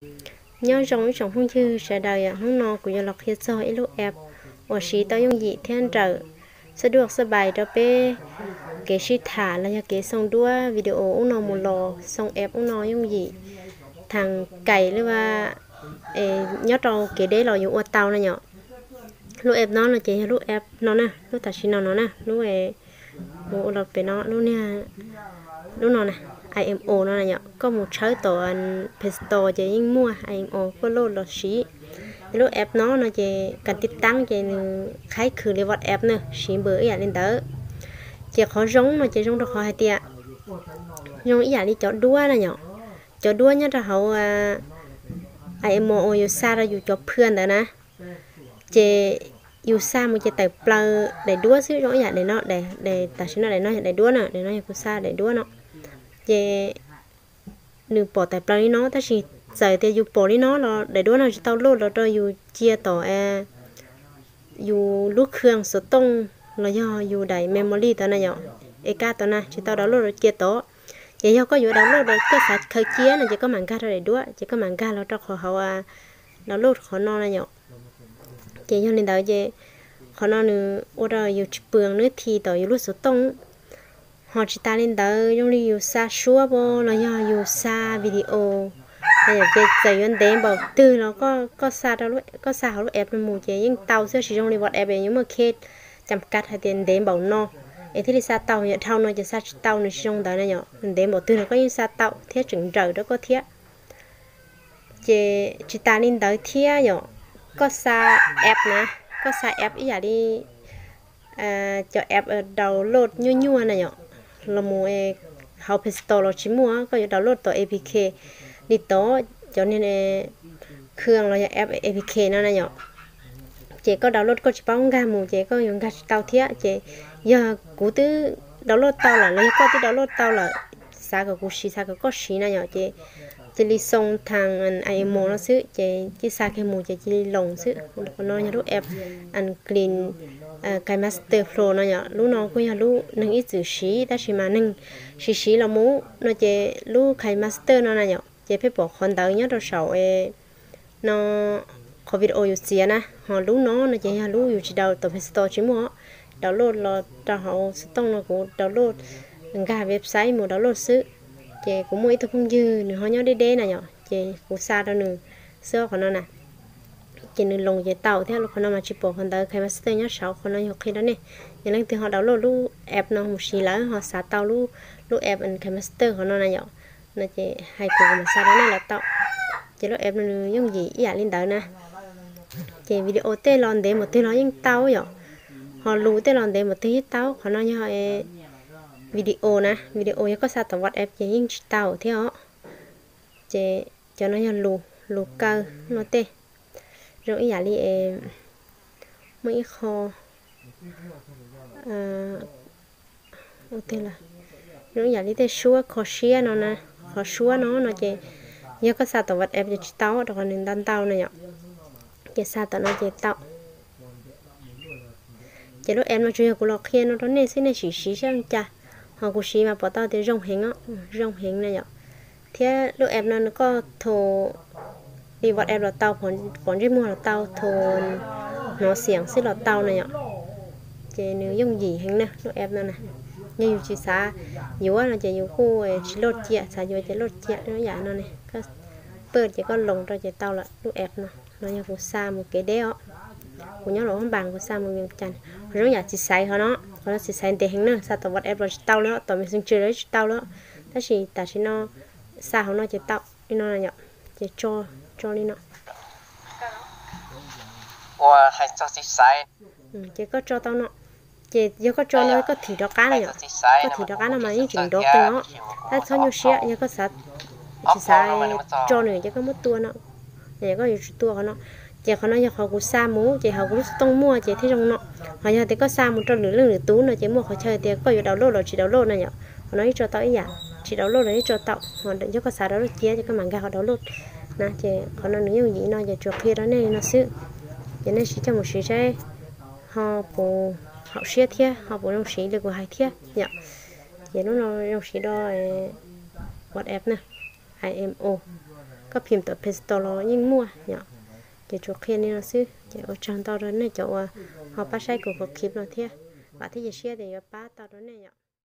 Nyob zoo ib tsoom phooj ywg sawv daws, yog hnub no kuv yuav los qhia txog ib lub app uas siv tau yooj yim thiab nrawm xab duaj xab pais rau peb kev sib tham los yog kev xoo duab video ub no mus los, xoo app ub no yooj yim, thas kais lawm, nyob rau kev deb los yus ua tau na yom. Lub app no no ces yog lub app no na, lub tam sim no no na, lub ua los pem no, lub no na, imo no na yom. Koj mus tshawb tom Play Store ces yeej muaj imo, koj load los siv. Lub app no no ces kas tib taab ces nws qhaib khwv li WhatsApp na, siv npws ib yam li ntawd. Ces qhov zoo no ces zoo rau qhov hais tias zoo ib yam li cov duab na yom. Cov duab nyob rau hauv imo uas yus xa rau yus cov phwj ntawd na, ces yus xa mus ces tawm plaws daim duab xwb, zoo ib yam daim no, tam sim no daim no yog daim duab na, daim no yog kuv xa daim duab no. Ces nws pom tawm plaws li no, tab sis txawm tias yus pom li no los daim duab no tsis tau load los rau yus cia tom yus lub khw xov tooj los yog yus daim memory tod na yom, es kab tod na tsis tau download los cia tod. Ces yog koj yuav download los koj xav khaws cia no ces koj mam nkag rau daim duab, ces koj mam nkag los rau qhov hauv download qhov no na yom. Ces yog li ntawd ces qhov no nws ua rau yus tsis pw nws thi tom yus lub xov tooj. Ho tsis tas li ntawd, zoo li yus xa suab los yog yus xa video, ces txawm yuav ntev npaum twg los koj xa hauv lub app no mus ces yeej tau xwb, tsis zoo li WhatsApp yuav muaj khe cam kav hais tias ntev npaum no es thiaj li xa tau, yog dhau no ces xa tsis tau, nws tsis zoo ntawd na yom. Ntev npaum twg los koj yeej xa tau thiab tseem nrawm rau koj thiab. Ces tsis tas li ntawd thiab yom, koj xa app na, koj xa app ib yam li cov app download nyuaj nyuaj na yom, los mus hauv Play Store los tsis muaj, koj yuav download tom A P K li tod, cov niag khw los yog app A P K no na yom. Ces koj download koj tsis paub nkag mus ces koj yuav nkag tsis tau thiab. Ces yog kuv twb download tau lawm los yog koj twb download tau lawm, xav kom kuv siv xav kom koj siv na yom, ces cia li xoo thas imo no xwb ces cia li xa kiag mus ces cia li loos xwb. Qhov no yog lub app Unclean KineMaster Pro no yom. Lub no kuj yog lub neeg ib txwm siv tab sis mas neeg siv siv los mus no ces lub KineMaster no na yom, ces pheej pom qhov ntawd nyob rau saum no, qhov video yus txiav na. Ho lub no no ces yog lub yus tsis download tom Play Store tsis muaj, download los rau hauv xov tooj no kuv download nkag website mus download xwb. Ces kuv muaj ib tug phooj ywg nws ho nyob deb deb na yom, ces kuv xa rau nws xwb qhov no na. Ces nws loos ces tau thiab, qhov no mas tsis pom qhov ntawd KineMaster nyob saud, qhov no yog qhia rau nej. Yog leej twg ho download lub app no mus siv lawm ho xav tau lub app KineMaster qhov no na yom, no ces hais kuv mam xa rau nej los tau. Ces lub app no nws yooj yim ib yam li ntawd na. Ces video tej los ntev npaum twg los yeej tau yom, ho lus tej los ntev npaum twg yeej tau. Qhov no yog video na, video yog koj xa tom WhatsApp ces yeej tsis tau thiab os. Ces cov no yog lus, lus kaw no tej, zoo ib yam li muaj ib qho zoo ib yam li tej suab kho siab no na. Qhov suab no no ces yog koj xa tom WhatsApp ces tsis tau rau qhov nws ntau ntau na yom. Ces xa tom no ces tau. Ces lub app no tsuas yog kuv los qhia no rau nej xwb, nej sim siv saib li cas. Ho kuv siv mas pom tau tias zoo heev os, zoo heev na yom. Thiab lub app no nws koj thaum li WhatsApp los tau, pom ntsej muag los tau, thaum hnov xiam xwb los tau na yom. Ces nws yooj yim heev na lub app no na. Yog yus tsis xav yuav no ces yus kuj tsis load cia, xav yuav ces load cia. Ib yam no ne, koj pawj ces koj loos rau ces tau lawm lub app no. No yog kuv xa mus kev deb os. Kuv nyob Luam Phab Npas kuv xa mus Vias Cas. Qhov zoo yam txiv xaiv qhov no, qhov no txiv xaiv ntev heev na, xa tom WhatsApp los tsis tau li, tom Messenger los tsis tau li. Tab sis tam sim no xa hauv no ces tau li no yom. Ces tso, tso li no. Ces koj tso tau no. Ces yog koj tso no koj thim rov qab na yom. Koj thim rov qab no mas yeej tseem nrov qees os. Tab txhob nyuaj siab, yog koj xav, tsis xav tso nws ces koj muab tua no. Yog koj yuav tsum tua qhov no. Ces qhov no yog qhov kuv xa mus ces hauv kuv lub xov tooj muaj ces thiaj zoo no. Ho yog tias koj xa mus rau lwm leej lwm tus no ces muaj qhov chaw tias koj yuav download los tsis download na yom. Qhov no yeej tso tau ib yam, tsis download los yeej tso tau. Ho yog koj xav download cia ces koj mam nkag qhov download na. Ces qhov no nws yooj yim no ces tsuas qhia rau nej li no xwb. Ces nej sim coj mus siv saib ho puas haum siab thiab ho puas zoo siv li kuv hais thiab yom. Ces lub no zoo siv rau WhatsApp na, imo. koj phim tom Play Store los yeej muaj yom. Ces tsuas qhia li no xwb ces ua tsaug ntau rau nej cov uas ho pab saib kuv qhov clip no thiab. Vam thiab cia siab tias yuav pab tau rau nej yom.